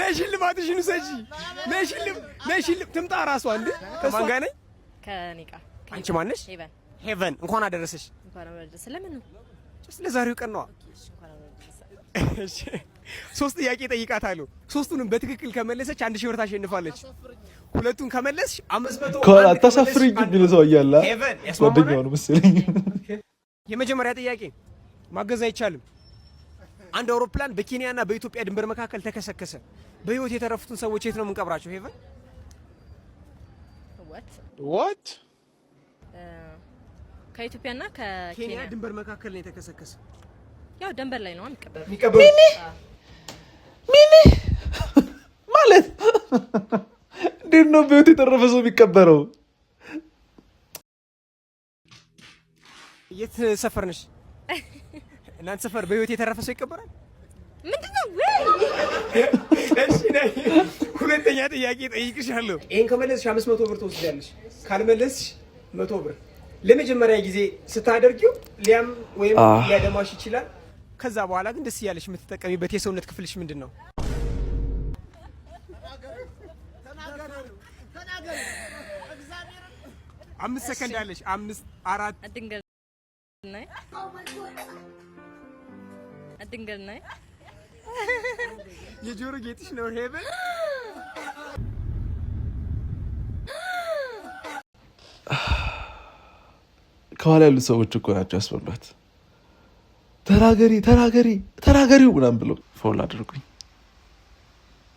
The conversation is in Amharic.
ነይ ሽልማትሽን ውሰጂ። ነይ ሽልም ነይ ሽልም ትምጣ ራሷ እንዴ። ከማን ጋር ነኝ? ከኔ ጋር። አንቺ ማነሽ? ሄቨን። ሄቨን፣ እንኳን አደረሰሽ። እንኳን አብሮ አደረሰን። ለምን ነው? Just ለዛሬው ቀን ነዋ። እሺ፣ እንኳን አብሮ አደረሰን። እሺ፣ ሶስት ጥያቄ ጠይቃታለሁ። ሶስቱንም በትክክል ከመለሰች 1000 ብር ታሸንፋለች። ሁለቱን ከመለስሽ 500፣ ከኋላ አንድ ከመለስሽ አታሳፍሪኝ አንድ የሚል ሰው እያለ ሄቨን ያስማማናል? ጓደኛው ነው መሰለኝ። የመጀመሪያ ጥያቄ ማገዝ አይቻልም። አንድ አውሮፕላን በኬንያና በኢትዮጵያ ድንበር መካከል ተከሰከሰ። በህይወት የተረፉትን ሰዎች የት ነው የምንቀብራቸው? ሄቨን? What? What? ከኢትዮጵያና ኬንያ ከኬንያ ድንበር መካከል ነው የተከሰከሰ። ያው ደንበር ላይ ነው የሚቀበሩት። የሚቀበሩት ሚኒ ማለት እንዴት ነው በህይወት የተረፈ ሰው የሚቀበረው? የት ሰፈር ነሽ? እናንተ ሰፈር በህይወት የተረፈ ሰው ይቀበራል? ምንድን ነው? እሺ ነይ። ሁለተኛ ጥያቄ ጠይቅሻለሁ። ይሄን ከመለስሽ 500 ብር ትወስጃለሽ። ካልመለስሽ 100 ብር። ለመጀመሪያ ጊዜ ስታደርጊው ሊያም ወይም ሊያደማሽ ይችላል። ከዛ በኋላ ግን ደስ እያለሽ የምትጠቀሚበት የሰውነት ክፍልሽ ምንድን ነው? 5 ሰከንድ አለሽ። አምስት፣ አራት፣ ድንግል ነይ፣ ድንግል ነይ። የጆሮ ጌጥሽ ነው ሄቨን። ከኋላ ያሉት ሰዎች እኮ ናቸው ያስበሏት። ተናገሪ፣ ተናገሪ፣ ተናገሪው ምናምን ብለው foul አድርጉኝ።